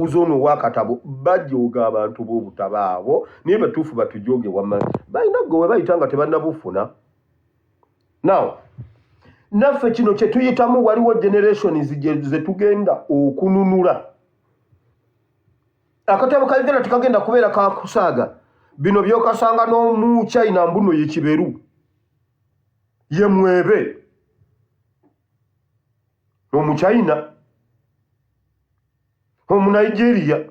Ono ow'akatabo bajooga abantu b'obutabo abo, naye batuufu batujooge wamma balina gwe we bayita nga tebannabufuna. Now naffe kino kye tuyitamu, waliwo generations ze tugenda okununula. Akatabo ka Uganda tekagenda kubeera kakusaaga bino byokasanga n'omuchina mbuno ye kiberu ye mwebe omuchina, omunigeria.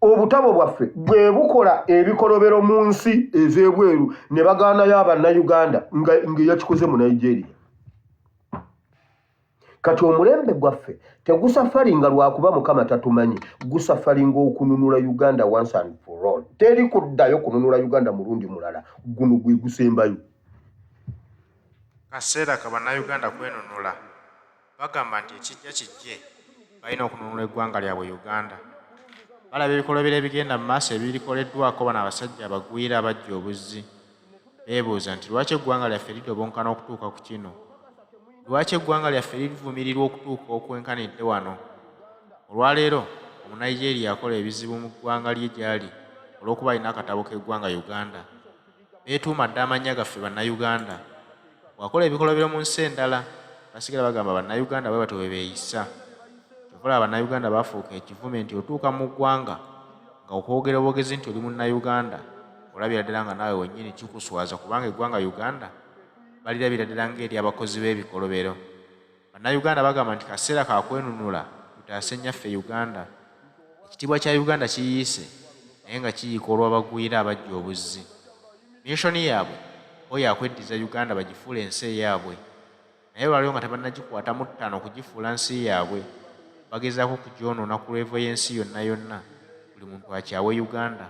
Obutabo bwaffe bwe bukola ebikolobero mu nsi ez'ebweru ne bagaanayo Abannayuganda nga eyakikoze mu Nigeria. Kati omulembe gwaffe tegusafalinga lwakuba Mukama tatumanyi, gusafalinga okununula Uganda once and for all. Teri kuddayo kununula Uganda mulundi mulala, guno gwe gusembayo. Kaseera ka Bannayuganda kwenunula. Bagamba nti ekijja kijje, balina okununula eggwanga lyabwe Uganda. Balaba ebikolobero ebigenda mu maaso ebirikoleddwako bano abasajja abagwira abajja obuzzi. Beebuuza nti lwaki eggwanga lyaffe lidobonkana okutuuka ku kino? Lwaki eggwanga lyaffe livumirirwa okutuuka okwenkanidde wano? Olwaleero Omunigeria akola ebizibu mu ggwanga lye gy'ali olw'okuba alina akatabo k'eggwanga Uganda. Beetuuma dda amannya gaffe Bannayuganda. Bw'akola ebikolobero mu nsi endala, basigala bagamba Bannayuganda bwe batyo bwe beeyisa. Kyova olaba Bannayuganda baafuuka ekivume nti otuuka mu ggwanga nga okwogera obwogezi nti oli Munnayuganda, olabira ddala nga naawe wennyini kikuswaza kubanga eggwanga Uganda balirabira ddala ng'ery'abakozi b'ebikolobero. Bannayuganda bagamba nti kaseera ka kwenunula tutaase nnyaffe Uganda. Ekitiibwa kya Uganda kiyiise naye nga kiyiika olw'abagwira abajja obuzzi. Minsoni yaabwe bo ya kweddiza Uganda bagifuule ensi eyaabwe. Naye olwaleero nga tebannagikwatamu ttano kugifuula nsi yaabwe, bagezaako kugyonoona ku level y'ensi yonna yonna, buli muntu akyawe Uganda.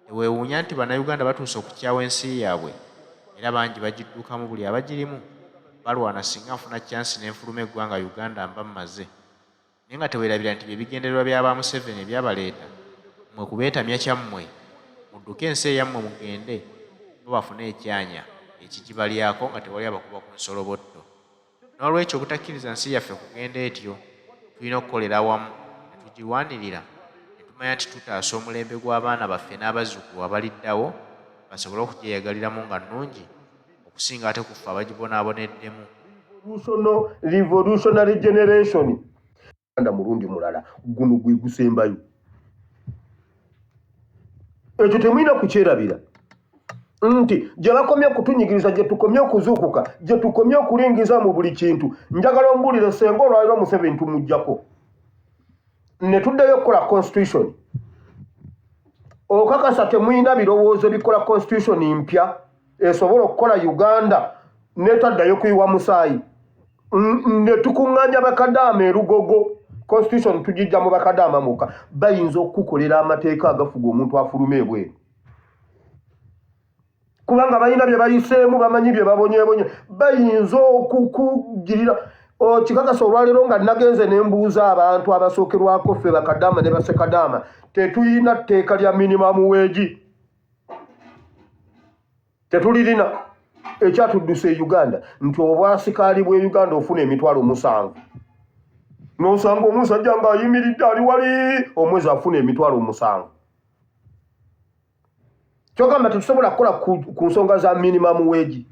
Teweewuunya nti Bannayuganda batuuse okukyawa ensi yaabwe era bangi bagiddukamu, buli abagirimu balwana singa nfuna chance ne nfuluma eggwanga Uganda mba mmaze. Naye nga teweerabira nti bye bigendererwa bya ba Museveni ebyabaleeta mmwe kubeetamya kyammwe, mudduke ensi eyammwe mugende bo bafune ekyanya ekigibalyako nga tewali abakuba ku nsolobotto. Noolwekyo obutakkiriza nsi yaffe kugenda etyo, tulina okukolera awamu ne tugirwanirira ne tumanya nti tutaasa omulembe gw'abaana baffe n'abazzukulu abaliddawo basobole okugyeyagaliramu nga nnungi okusinga ate ku ffe abagibonaaboneddemu. Revolutionary generation mulundi mulala, guno gwe gusembayo. Ekyo temulina kukyerabira nti gye bakomye okutunyigiriza, gye tukomye okuzuukuka, gye tukomye okulingiza mu buli kintu. Njagala ombuulire, senga olwaliro Museveni tumuggyako ne tuddayo okukola constitution, okakasa temulina birowoozo bikola constitution mpya esobola okukola Uganda netaddayo kuyiwa musaayi? Ne tukuŋŋaanya bakadaama erugogo, constitution tugijja mu bakadaama mwokka bayinza okukukolera amateeka agafuga omuntu afuluma ebweru, kubanga balina bye bayiseemu, bamanyi bye babonyebonye, bayinza okukugirira. Kikakasa olwaleero nga nagenze ne mbuuza abantu abasookerwako ffe bakadaama ne basekadaama, tetulina tteeka lya minimum wage, tetulirina. Ekyatuddusa e Uganda nti obwasikaali bw'e Uganda ofuna 70,000, n'osanga omusajja ng'ayimiridde ali wali omwezi afuna 70,000. Kyogamba tetusobola kukola ku nsonga za minimum wage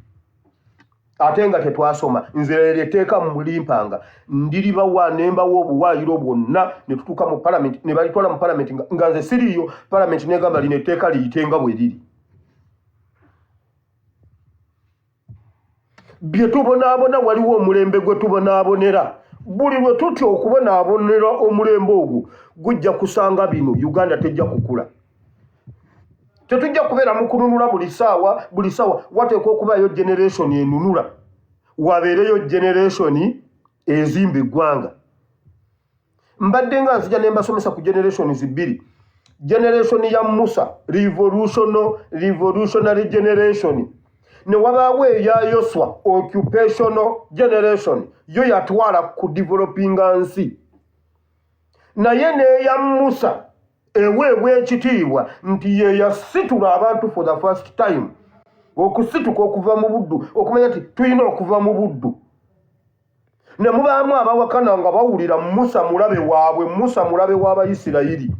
ate nga tetwasoma. Nze eryo etteeka mulimpanga ndiribawa nembawa obuwaayiro bwonna ne tutuuka mu palamenti ne balitwala mu palamenti nga nze siriiyo, palamenti negamba lino etteeka liyite nga bwe liri. Bye tubonaabona, waliwo omulembe gwe tubonaabonera. Buli lwe tutya okubonaabonera omulembe ogwo gujja kusanga bino, Uganda tejja kukula. Tetujja kubeera mu kununula buli saawa buli saawa. Wateekwa okubaayo generation enunula, wabeereyo generation ezimba eggwanga. Mbadde nga nzija ne mbasomesa ku generations bbiri: generation ya Musa, revolutionary generation, ne wabaawo eya Yoswa, occupational generation. Yo yatwala ku developinga nsi, naye n'eya Musa eweebwa ekitiibwa nti ye yasitula abantu for the first time okusituka okuva mu buddu, okumanya nti tulina okuva mu buddu. Ne mubaamu abawakana nga bawulira Musa mulabe waabwe, Musa mulabe w'Abayisirayiri.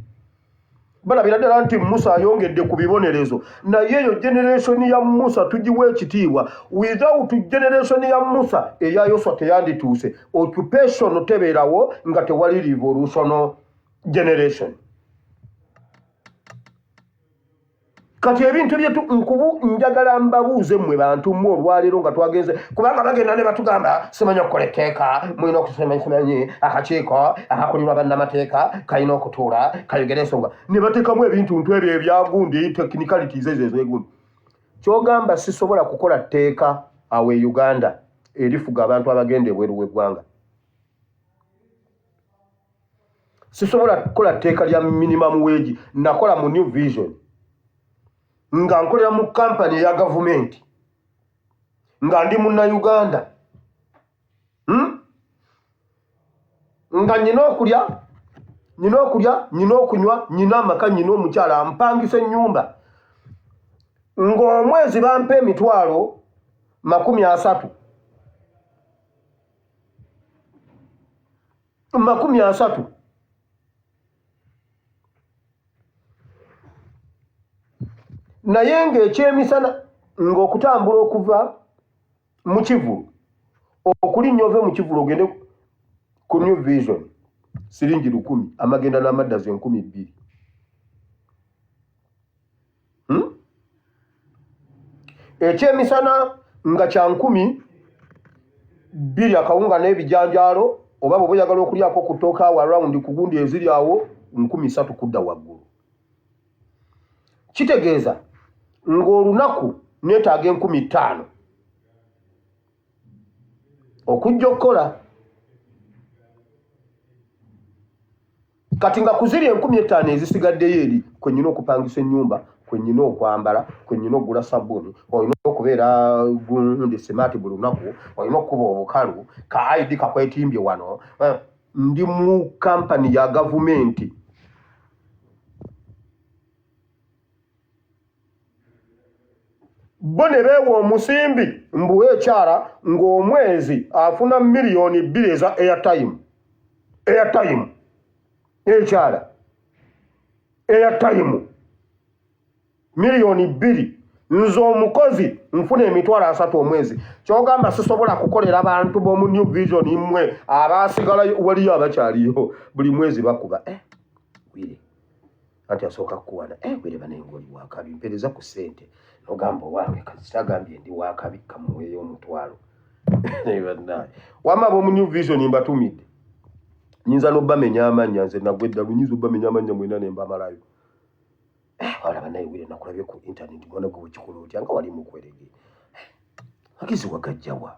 Balabira ddala nti Musa ayongedde ku bibonerezo, naye eyo generation ya Musa tugiwa ekitiibwa. Without generation ya Musa, eya Yoswa teyandituuse. Occupation tebeerawo nga tewali revolution generation. Kati ebintu byetu nkubu njagala mbabuuze mmwe bantu mmwe olwaleero nga twagenze, kubanga bagenda ne batugamba simanyi okukola etteeka, mulina okusimanyi akakiiko akakulirwa bannamateeka kalina okutuula kayogera ensonga, ne bateekamu ebintu ntu ebyo ebyagundi technicalities ezo ezegundi. Kyogamba sisobola kukola tteeka awo e Uganda erifuga abantu abagenda ebweru w'eggwanga? Sisobola kukola tteeka lya minimum wage? Nakola mu New Vision nga nkolera mu kampani eya gavumenti nga ndi Munnauganda, Nga nyina okulya, nyina okulya, nyina okunywa, nyina amaka, nyina omukyala ampangisa ennyumba, ng'omwezi bampa 300,000, 30,000. Naye ng'ekyemisana ng'okutambula okuva mu kivulu, okulinnya ove mu kivulu ogende ku New Vision, siringi 1000, amagenda n'amaddazi 2000. Ekyemisana nga kya 2000, akawunga n'ebijanjaalo, oba bw'oba oyagala okulyako ku ttooke awo around ku gundi eziri awo, 3000 kudda waggulu. Kitegeeza ng'olunaku neetaaga 5000 okujja okukola. Kati nga kuziri 5000 ezisigaddeyo eri kwe nnina okupangisa ennyumba, kwe nnina okwambala, kwe nnina okugula sabbuuni, olina okubeera gundi smart buli lunaku, olina okukuba obukalu ka ID kakwetimbye wano. Ndi mu kampani ya gavumenti. Bo ne beewa omusimbi mbu ekyala ng'omwezi afuna 2 miliyoni eza airtime, airtime, ekyala airtime 2 miliyoni. Nze omukozi nfuna 300,000 omwezi. Kyogamba sisobola kukolera bantu b'omu New Vision mmwe abaasigalayo? Waliyo abakyaliyo, buli mwezi bakuba wire anti asooka kukuwana wire banaye ngaoli wakabi, mpereza ku ssente. Nogamba owange kazitagambye ndi wakabi, kamuweeyo 500. Wamma ab'omu New Vision mbatumidde, nyinza n'obamenya amannya. Nze nagwa eddalu, nyinza obamenya amannya mwena ne mbamalayo. Olaba naye wire nakulabye ku internet, mwana gwe wekikola otya nga wali mukwerege? Magezi wagajjawa?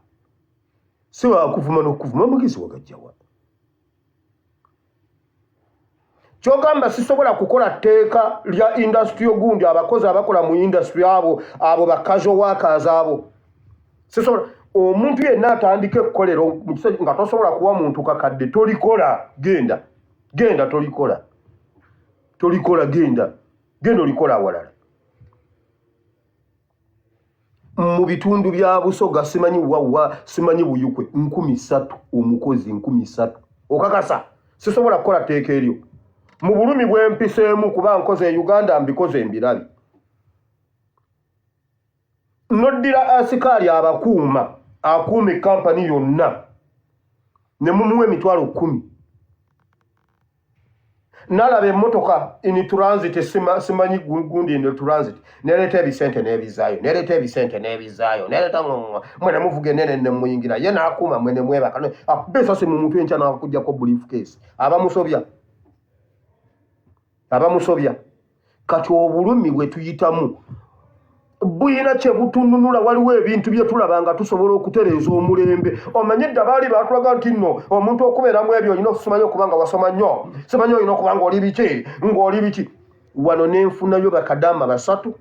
Si wakuvuma n'okuvuma, amagezi wagajjawa? Kyogamba sisobola kukola tteeka lya industrial gundi, abakozi abakola mu industry, abo ba casual workers abo sisobola? Omuntu yenna atandika ekkolero nga tosobola kuwa muntu kakadde, tolikola. Genda, genda, tolikola, tolikola, genda, genda olikola awalala mu bitundu bya Busoga, simanyi wawa, simanyi Buyukwe, 3000 omukozi, 3000. Okakasa sisobola kukola tteeka eryo mu bulumi bwempiseemu? Kuba nkoze e Uganda, mbikoze, mbirabi. Noddira asikaali abakuuma, akuuma ekampani yonna, ne mumuwa 100,000. Nalaba emmotoka in transit, simanyi gundi in transit, nereeta ebisente n'ebizaayo, nereeta ebisente n'ebizaayo, nereeta mwe ne muvuga enene ne muyingira, ye n'akuuma, mwe ne mwebaka. Akuba esasi mu mutwe enkya n'akuggyako briefcase. Abamusobya, abamusobya. Kati obulumi bwe tuyitamu buyina kye butununula. Waliwo ebintu bye tulaba nga tusobola okutereeza omulembe. Omanye edda baali batulaga nti nno omuntu okubeeramu ebyo olina okusimanyi okuba nga wasoma nnyo, simanyi olina okuba ng'oli biki, ng'oli biki. Wano nenfunayo bakadaama basatu,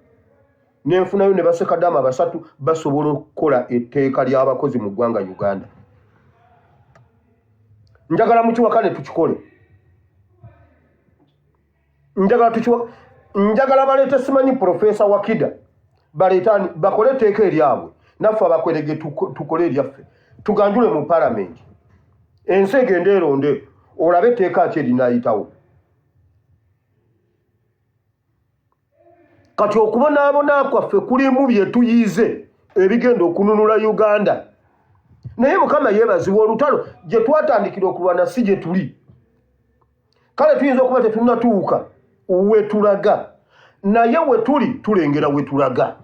nenfunayo ne basekadaama basatu basobola okukola etteeka ly'abakozi mu ggwanga Uganda. Njagala mukiwaka ne tukikole. Njagala tukiwa, njagala baleete simanyi Profesa Wakida, baleetani bakole etteeka eryabwe, naffe abakwerege tukole eryaffe, tuganjule mu palamenti. Ensi egende eronde olabe etteeka ki erinaayitawo. Kati okubonaabona kwaffe kulimu bye tuyize ebigenda okununula Uganda. Naye Mukama yeebazibwa, olutalo gye twatandikira okulwana si gye tuli. Kale tuyinza okuba tetunnatuuka we tulaga, naye we tuli tulengera we tulaga.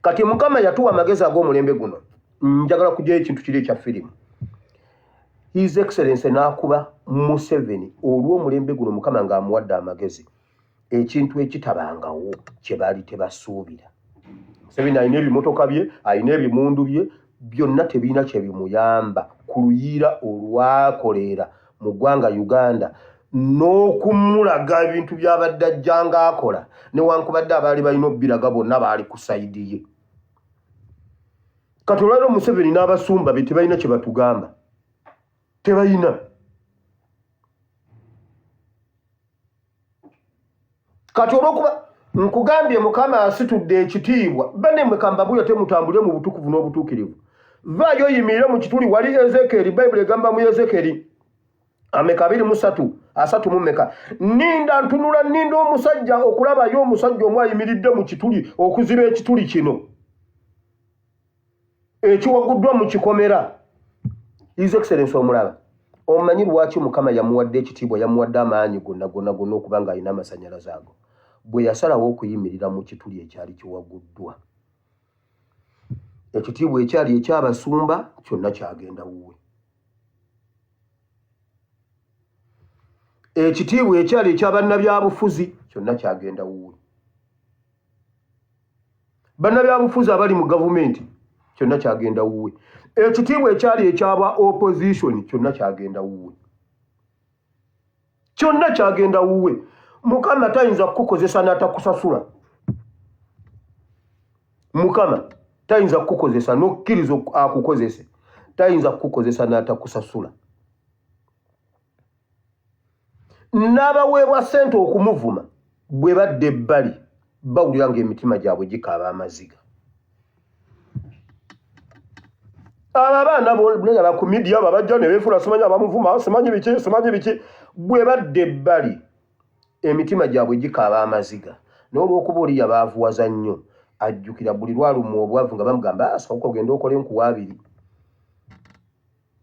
Kati Mukama yatuwa amagezi ag'omulembe guno. Njagala kugyayo ekintu kiri ekya firimu. His Excellency n'akuba Museveni olw'omulembe guno, Mukama ng'amuwadde amagezi, ekintu ekitabangawo kye baali tebasuubira. Museveni alina ebimotoka bye, alina ebimundu bye, byonna tebirina kye bimuyamba ku luyiira olwakoleera mu ggwanga Uganda n'okumulaga ebintu by'abadde ajja ng'akola, newankubadde abaali balina obbiraga bonna baali ku sayidi ye. Kati olwaliro Museveni n'abasumba be tebalina kye batugamba, tebalina. Kati olwokuba nkugambye Mukama asitudde ekitiibwa, banne kambabuyo temutambule mu butukuvu n'obutuukirivu. Vaayo oyimirire mu kituli wali Ezekeeri, Bayibuli egamba mu Ezekeeri ameka abiri mu ssatu asatu mu meka, nninda ntunula nninda omusajja okulabayo omusajja omu ayimiridde mu kituli okuziba ekituli kino ekiwaguddwa mu kikomera. His Excellency omulaba, omanyi lwaki Mukama yamuwadde ekitiibwa, yamuwadde amaanyi gonna gonna gonna okuba ng'alina amasannyalaze ago? Bwe yasalawo okuyimirira mu kituli ekyali kiwaguddwa, ekitiibwa ekyali eky'abasumba kyonna kyagenda wuwe. Ekitiibwa ekyali eky'abannabyabufuzi kyonna kyagenda wuwe. Bannabyabufuzi abali mu gavumenti kyonna kyagenda wuwe. Ekitiibwa ekyali ekyaba opposition kyonna kyagenda wuwe, kyonna kyagenda wuwe. Mukama tayinza kukukozesa n'atakusasula. Mukama tayinza kukukozesa n'okkiriza akukozese, tayinza kukukozesa n'atakusasula. N'abaweebwa ssente okumuvuma bwe badda ebbali bawulira ng'emitima gyabwe gikaaba amaziga. Abo abaana bonna ba ku media abo abajja ne beefuula simanyi abamuvuma simanyi biki simanyi biki, bwe badda ebbali emitima gyabwe gikaaba amaziga. Naye olw'okuba oli yabaavuwaza nnyo, ajjukira buli lwalumwa obwavu nga bamugamba asooka ogende okole nkuwa abiri,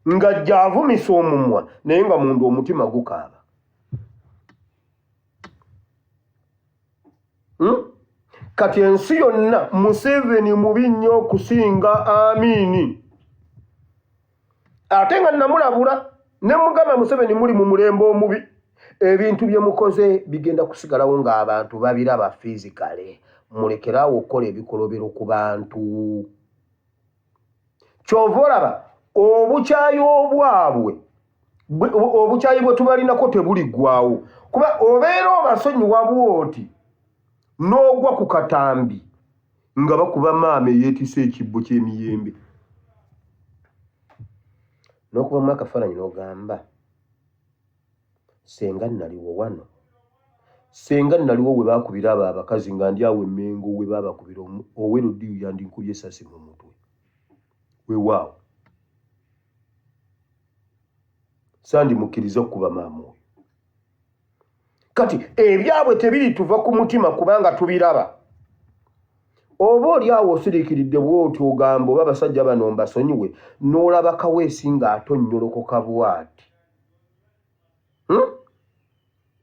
ng'ajja avumisa omumwa naye nga munda omutima gukaaba. Kati ensi yonna Museveni mubi nnyo okusinga Amiini, ate nga namulabula ne mugamba Museveni muli mu mulembe omubi, ebintu bye mukoze bigenda kusigalawo ng'abantu babiraba physically, mulekeraawo okukola ebikolobero ku bantu. Kyova olaba obukyayi obwabwe, obukyayi bwe tubalinako tebuliggwawo, kuba obeera obasonyiwa bw'oti n'ogwa ku katambi nga bakuba maama eyeetisse ekibbo ky'emiyembe n'okubamu akafaananyi n'ogamba senga naliwo wano, senga naliwo we baakubira abo abakazi nga ndi awo Emmengo we baabakubira owerodiyo yandinkubye essasi mu mutwe. Weewaawo sandimukkiriza okukuba maama oyo. Kati ebyabwe tebirituva ku mutima kubanga tubiraba. Oba oli awo osiriikiridde bw'otyo ogamba oba abasajja bano mbasonyiwe, n'olaba Kaweesi ng'atonnyolokoka bw'ati.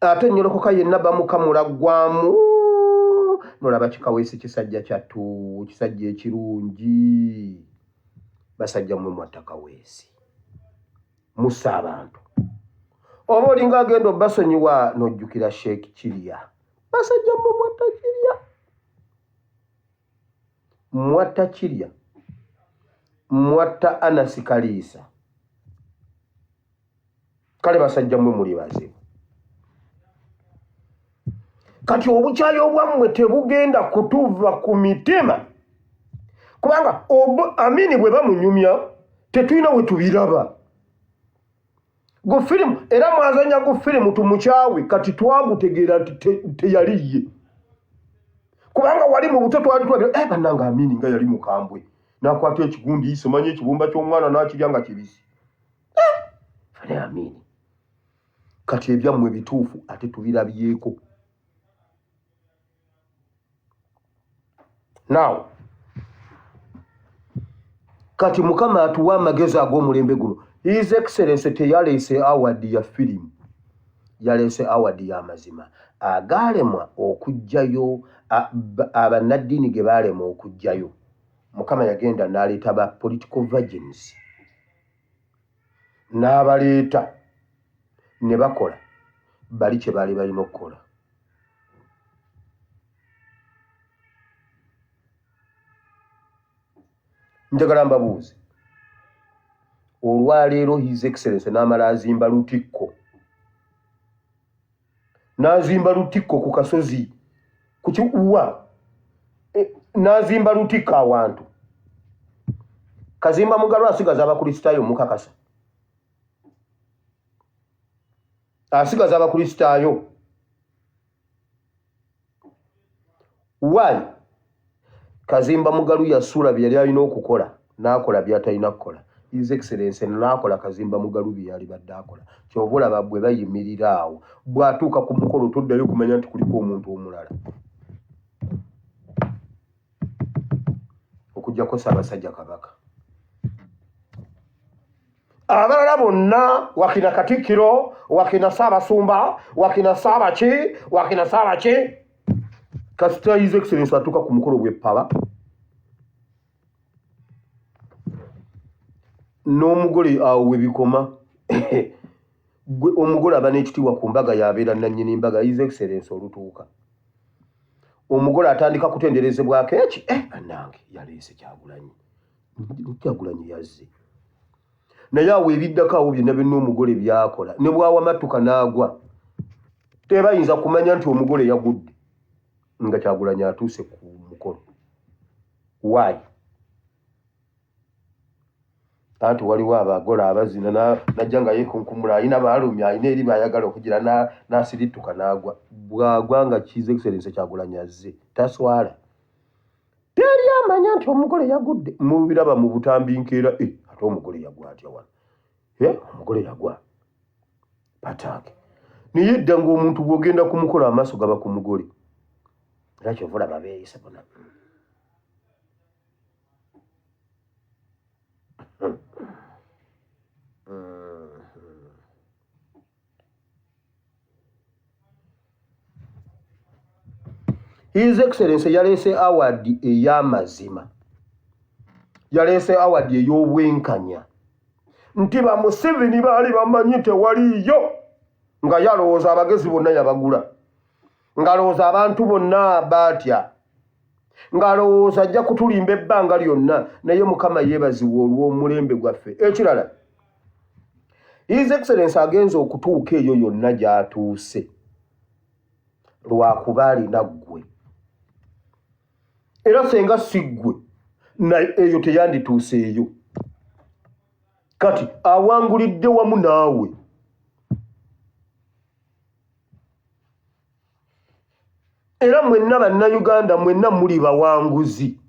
Atonnyolokoka yenna bamukamula ggwamu, n'olaba kikaweesi kisajja kyattu, kisajja ekirungi. Basajja mmwe mwatta Kaweesi, mussa abantu. Oba olinga agenda obasonyiwa n'ojjukira Sheikh Kirya. Basajja mmwe mwatta Kirya, mwatta Kirya, mwatta Anasi Kaliisa. Kale basajja mmwe muli bazibu. Kati obukyayi obwammwe tebugenda kutuva ku mitima, kubanga Amini bwe bamunyumya tetulina we tubiraba. Gu firimu era mwazanya gu firimu tumukyawe, kati twagutegeera nti teyali ye, kubanga wali mu buto twali twabira bannange Amini nga yali mukambwe, n'akwata ekigundi simanyi ekibumba ky'omwana n'akirya nga kibisi. Naye amiini kati ebyammwe bituufu ate tubirabyeko. Now kati Mukama atuwa amagezi ag'omulembe guno. His Excellency teyaleese award ya firimu, yaleese award ya mazima agaalemwa okuggyayo abannaddiini ge baalemwa okuggyayo. Mukama yagenda n'aleeta ba political virgins n'abaleeta ne bakola bali kye baali balina okukola. Njagala mbabuuze olwaleero His Excellency n'amala azimba lutikko, n'azimba lutikko ku kasozi ku kiwa e, n'azimba lutikko awantu Kazimba Mugalu asigaza Abakristaayo mukakasa asigaza Abakristaayo. Why? Kazimba Mugalu yasuula bye yali alina okukola n'akola by'atalina kukola. His Excellency n'akola Kazimba Mugalu bye yali badde akola. Ky'ova olaba bwe bayimirira awo, bw'atuuka ku mukolo toddayo kumanya nti kuliko omuntu omulala okuggyako Ssaabasajja Kabaka. Abalala bonna wakina Katikkiro, wakina Ssaabasumba, wakina Ssaabaki, wakina Ssaabaki. Kasita His Excellency atuuka ku mukolo gw'eppaba n'omugole awo we bikoma. Gwe omugole aba n'ekitiibwa ku mbaga y'abeera nnannyini mbaga. His Excellency olutuuka omugole atandika kutenderezebwako eki eh, bannange yaleese Kyagulanyi, Kyagulanyi yazze. Naye awo ebiddako awo byonna byonna omugole byakola ne bwawamattuka n'agwa tebayinza kumanya nti omugole yagudde nga Kyagulanyi atuuse ku mukolo. Why? Anti waliwo abagole abazina najja nga yekunkumula alina baalumya alina eri bayagala okugira n'asirittuka n'agwa. Bw'agwa nga His Excellency Kyagulanyi azze taswala. Teri amanya nti omugole yagudde. Mubiraba mu butambi nkeera eh, ate omugole yagwa atya wano? Eh, omugole yagwa pataake. Naye edda ng'omuntu bw'ogenda ku mukolo amaaso gaba ku mugole. Era kyova olaba beeyisa bona. His Excellency yaleese award ey'amazima, yaleese award ey'obwenkanya nti ba Museveni baali bamanyi tewaliiyo, nga yalowooza abagezi bonna yabagula, ng'alowooza abantu bonna baatya, ng'alowooza ajja kutulimba ebbanga lyonna, naye Mukama yeebazibwa olw'omulembe gwaffe. Ekirala, His Excellency agenze okutuuka eyo yonna gy'atuuse lwakuba alina ggwe, era senga si ggwe naye eyo teyandituuseeyo. Kati awangulidde wamu naawe. Era mwenna Bannayuganda mwenna muli bawanguzi.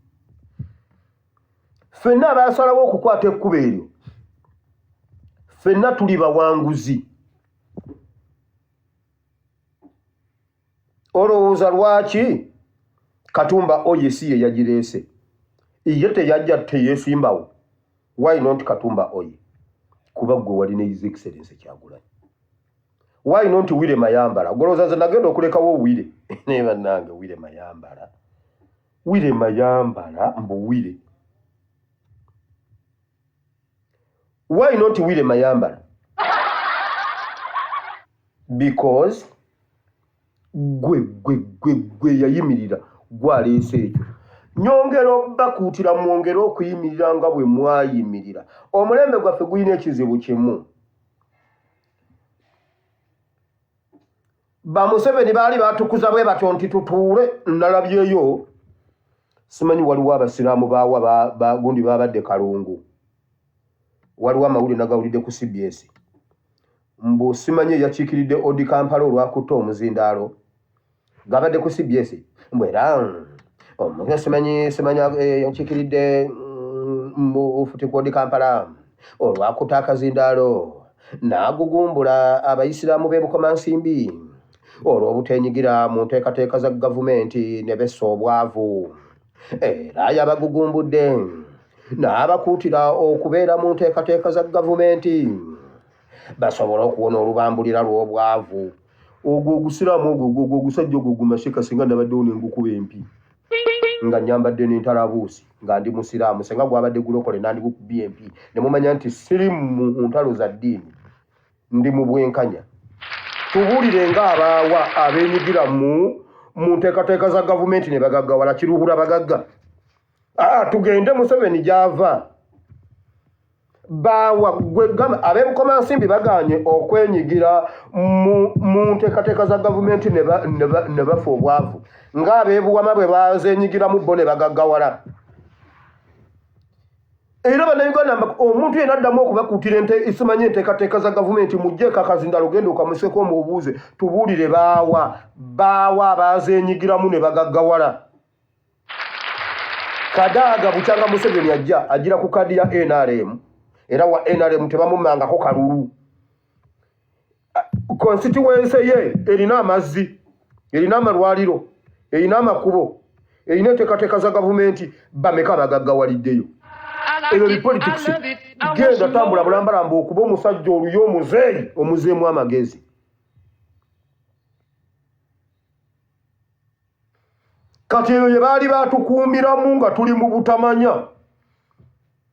Ffenna abaasalawo okukwata ekkubo eryo ffenna tuli bawanguzi. Olowooza lwaki Katumba oye si ye yagireese? Ye teyajja teyeesimbawo. Why not Katumba oye? Kuba ggwe wali ne His Excellency Kyagulanyi. Why not Wire Mayambala? Golowooza nze nagenda okulekawo Wire. Naye bannange Wire Mayambala. Wire Mayambala mbu Wire. Why not Wire Mayambala? Because gwe gwe gwe gwe yayimirira gwaleese ekyo. Nyongera obbakuutira mwongere okuyimirira nga bwe mwayimirira. Omulembe gwaffe gulina ekizibu kimu. Ba Museveni baali batukuza bwe batyo nti tutuule. Nalabyeyo simanyi waliwo abasiraamu baawa bagundi babadde Kalungu, waliwo amawulire nagawulidde ku CBS mbu simanyi eyakiikiridde Odi Kampala olwakutte omuzindaalo gabadde ku CBS mbu era omuntu simanyi simanyi yakiikiridde mufuti ku Odi Kampala olwakutte akazindaalo N'agugumbula Abayisiraamu b'e Bukomansimbi olw'obuteenyigira mu nteekateeka za gavumenti ne bessa obwavu. Era yabagugumbudde n'abakuutira okubeera mu nteekateeka za gavumenti basobole okuwona olubambulira lw'obwavu. Ogwo ogusiraamu ogwo ogwo ogusajja ogwo gumasheka singa nabaddewo ne ngukuba empi nga nyambadde n'entalabuusi nga ndi musiraamu senga gwabadde gulokole nandigukubye empi ne mumanya nti siri mu ntalo za ddiini ndi mu bwenkanya. Tubuulire nga abaawa abeenyigira mu mu nteekateeka za gavumenti ne bagaggawala kiruhura bagagga. Aa tugende Museveni gy'ava baawa gwe gamba ab'e Bukomansimbi bagaanye okwenyigira mu mu nteekateeka za gavumenti ne ba- ne ba- ne bafa obwavu ng'ab'e Buwama bwe bazenyigiramu bo ne bagaggawala. Era bannayuganda omuntu yenna addamu okubakuutira ente simanyi enteekateeka za gavumenti muggyeko akazindalo genda okamuseko omubuuze tubuulire baawa baawa abaazenyigiramu ne bagaggawala. Kadaga bukyanga Museveni ajja ajira ku kadi ya NRM era wa NRM tebamummangako kalulu. Constituency ye erina amazzi, erina amalwaliro, erina amakubo, erina enteekateeka za gavumenti, bameka abagaggawaliddeyo? Ebyo bi politics. Genda tambula bulambalamba okuba omusajja oluyi omuzeeyi omuzeemu amagezi. Kati ebyo bye baali batukuumiramu nga tuli mu butamanya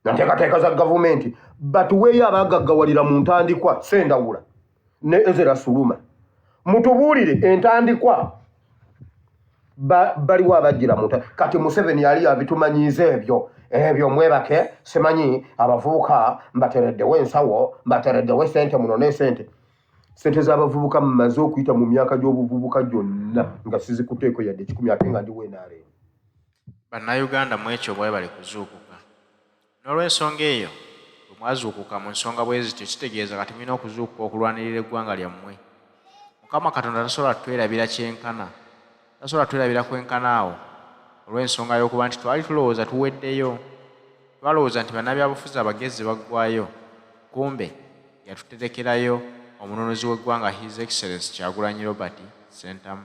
na nteekateeka za gavumenti, batuweeyo abagaggawalira mu ntandikwa Sendawula ne Ezera Suluma, mutubuulire entandikwa baliwo abajjira mu kati Museveni yali abitumanyiiza ebyo ebyo mwebake, simanyi abavubuka mbatereddewo ensawo, mbatereddewo esente muno n'esente Ssente z'abavubuka mmaze okuyita mu myaka gy'obuvubuka gyonna nga sizikuteeko yadde ekikumi ate nga ndi wa nrm. Bannayuganda mwekyo mwebale kuzuukuka. N'olwensonga eyo bwe mwazuukuka mu nsonga bwe zityo kitegeeza kati mulina okuzuukuka okulwanirira eggwanga lyammwe. Mukama Katonda tasobola kutwerabira kyenkana, tasobola kutwerabira kwenkana awo olw'ensonga y'okuba nti twali tulowooza tuweddeyo. Twalowooza nti bannabyabufuzi abagezi baggwaayo kumbe yatuterekerayo omununuzi w'eggwanga His Excellency Kyagulanyi Robert Ssentamu.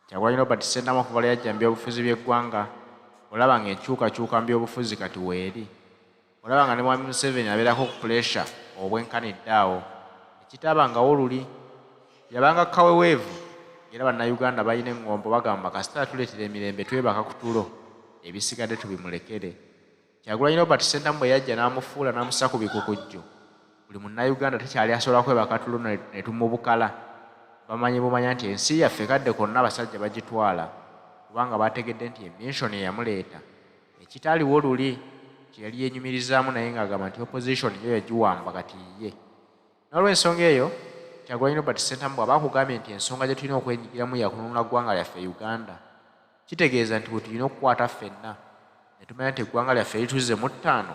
Kyagulanyi Robert Ssentamu okuva lwe yajja mu byobufuzi by'eggwanga olaba ng'enkyukakyuka mu byobufuzi kati weeri. Olaba nga ne Mwami Museveni abeerako ku puleesha obwenkanidde awo ekitaabangawo luli. Yabanga kaweweevu ng'era Bannayuganda balina eŋŋombo bagamba kasita yatuleetera emirembe twebaka ku tulo ebisigadde tubimulekere. Kyagulanyi Robert Ssentamu bwe yajja n'amufuula n'amussa ku bikukujju, buli Munnayuganda takyali asobola kwebaka tulo ne tumubukala. Bamanyi bumanya nti ensi yaffe kadde konna abasajja bagitwala kubanga baategedde nti ye minshoni eyamuleeta ekitaaliwo luli kye yali yeenyumirizaamu naye ng'agamba nti opozishoni yo yagiwamba kati yiye. N'olwensonga eyo, Kyagulanyi Robert Ssentamu bw'aba akugambye nti ensonga gye tulina okwenyigiramu ya kununula ggwanga lyaffe Uganda, kitegeeza nti we tulina okukwata ffenna ne tumanya nti eggwanga lyaffe lituzze mu ttaano,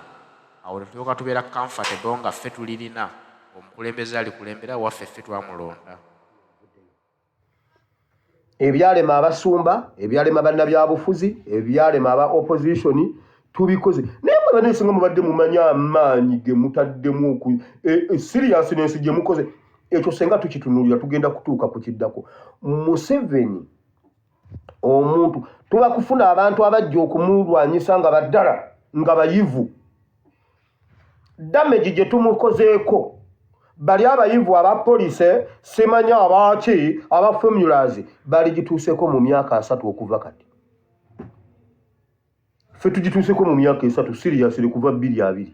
awo ne tulyoka tubeera comfortable nga ffe tulirina, ng'omukulembeze alikulembera waffe ffe twamulonda. Ebyalema abasumba, ebyalema bannabyabufuzi, ebyalema aba opposition tubikoze. Naye mwe bane singa mubadde mumanyi amaanyi ge mutaddemu oku e, e, seriousness gye mukoze ekyo senga tukitunuulira tugenda kutuuka ku kiddako. Museveni omuntu tuba kufuna abantu abajja okumulwanyisa nga baddala nga bayivu damage gye tumukozeeko bali abayivu aba police simanya abaaki aba formulas baligituuseko mu myaka 30 okuva kati ffe tugituuseko mu myaka 3 seriously kuva 2020.